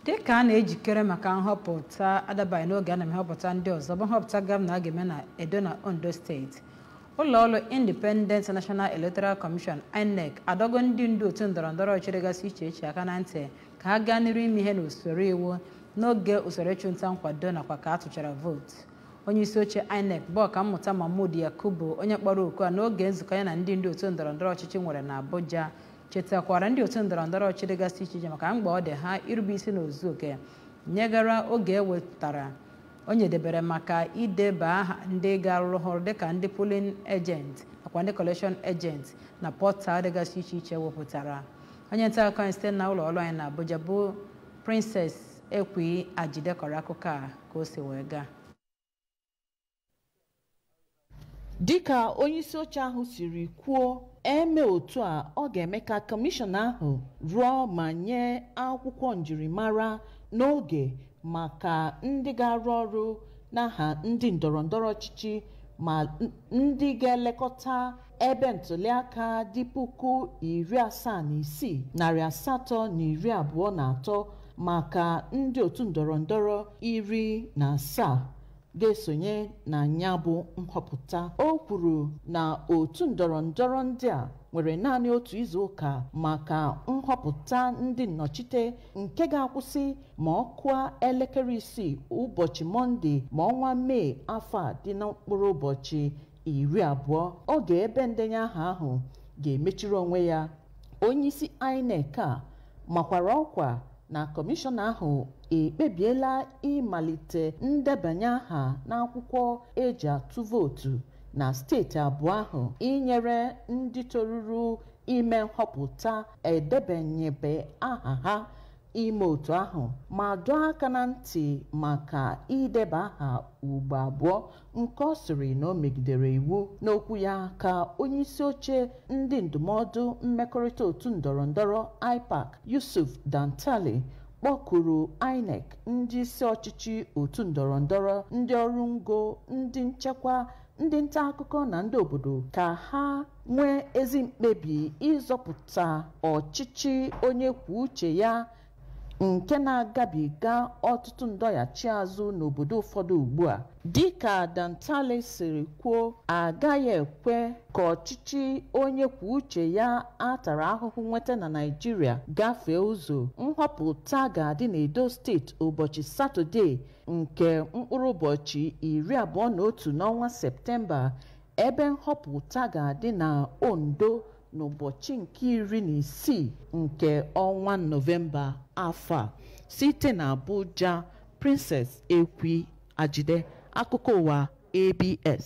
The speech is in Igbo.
Dịka a na-ejikere maka nhọpụta adabaghị n'oge a na-eme nhọpụta ndị ọzọ bụ nhọpụta gọvanọ a ga-eme na Edo na Ondo steeti, ụlọọrụ Independent National Electoral Commission (INEC) adọgo ndị ndu otu ndọrọndọrọ ọchịchị dịgasị iche iche aka na ntị ka ha gaa n'iru ime ihe n'usoro iwu n'oge usoro ịchụnta nkwado nakwa ka a tụchara vootu. Onye isi oche INEC bụ Ọkammụta Mahmood Yakubu, onye kpọrọ oku a n'oge nzukọ ya na ndị ndu otu ndọrọndọrọ ọchịchị nwere na Abuja, chetakwara ndị otu ndọrọndọrọ ọchịchị dịgasị iche iche maka mkpa ọ dị ha irube isi n'ozu oke nyegara oge ewepụtara onye debere maka ideba aha ndị ga-arụ ọrụ dịka ndị polling agent nakwa ndị collation agent na pọtal dịgasị iche iche wepụtara. Onye nta akụkọ anyị site na ụlọ ọrụ anyị na Abuja bụ Princess Ekwi Ajide kọrọ akụkọ a ka o si wee gaa. Dịka onyeisi oche ahụ siri kwuo, eme otu a ọ ga-eme ka kọmishọn ahụ rụọ ma nye akwụkwọ njirimara n'oge maka ndị ga-arụ ọrụ n'aha ndị ndọrọndọrọ ọchịchị ma ndị ga-elekọta ebe ntụliaka dị 76,823 maka ndị otu ndọrọndọrọ 17 ga-esonye na ya bụ nhọpụta. O kwuru na otu ndọrọndọrọ ndị a nwere naanị otu izu ụka maka nhọpụta ndị nnọchite nke ga-akwụsị ma ọ kụọ elekere 6 ụbọchị Mọnde ma ọnwa Mee afọ a dị na mkpụrụ ụbọchị 20, oge ebe ndenye aha ahụ ga-emechiri onwe ya. Onyeisi INEC a makwara ọkwa na kọmishọn ahụ ekpebiela ịmalite ndebanye aha n'akwụkwọ eji atụ vootu na steeti abụọ ahụ inyere ndị toruru ime nhọpụta edebanyebe aha ha ime otu ahụ, ma dọọ aka na ntị maka ideba aha ugbo abụọ nke ọ sịrị na o megidere iwu. N'okwu ya ka onyeisi oche ndị ndụmọdụ mmekọrịta otu ndọrọndọrọ IPAC Yusuf Dantali kpọkuru INEC, ndị isi ọchịchị otu ndọrọndọrọ, ndị ọrụ ngo, ndị nchekwa, ndị nta akụkọ na ndị obodo ka ha nwee ezi mkpebi ịzọpụta ọchịchị onye kwuo uche ya nke na-agabiga ọtụtụ ndọghachi azụ n'obodo ụfọdụ ugbu a. Dịka Dantali siri kwuo, agaghị ekwe ka ọchịchị onye kwuo uche ya a tara ahụhụ nweta na Naịjirịa gafee ụzọ. Nhọpụta ga-adị n'Edo steeti ụbọchị Satọde nke mkpụrụ ụbọchị 21 n'ọnwa Septemba, ebe nhọpụta ga-adị na Ondo n'ụbọchị nke 16 nke ọnwa Nọvemba afọ a. Site na Abuja, Princess Ekwi Ajide, akụkọ ụwa ABS.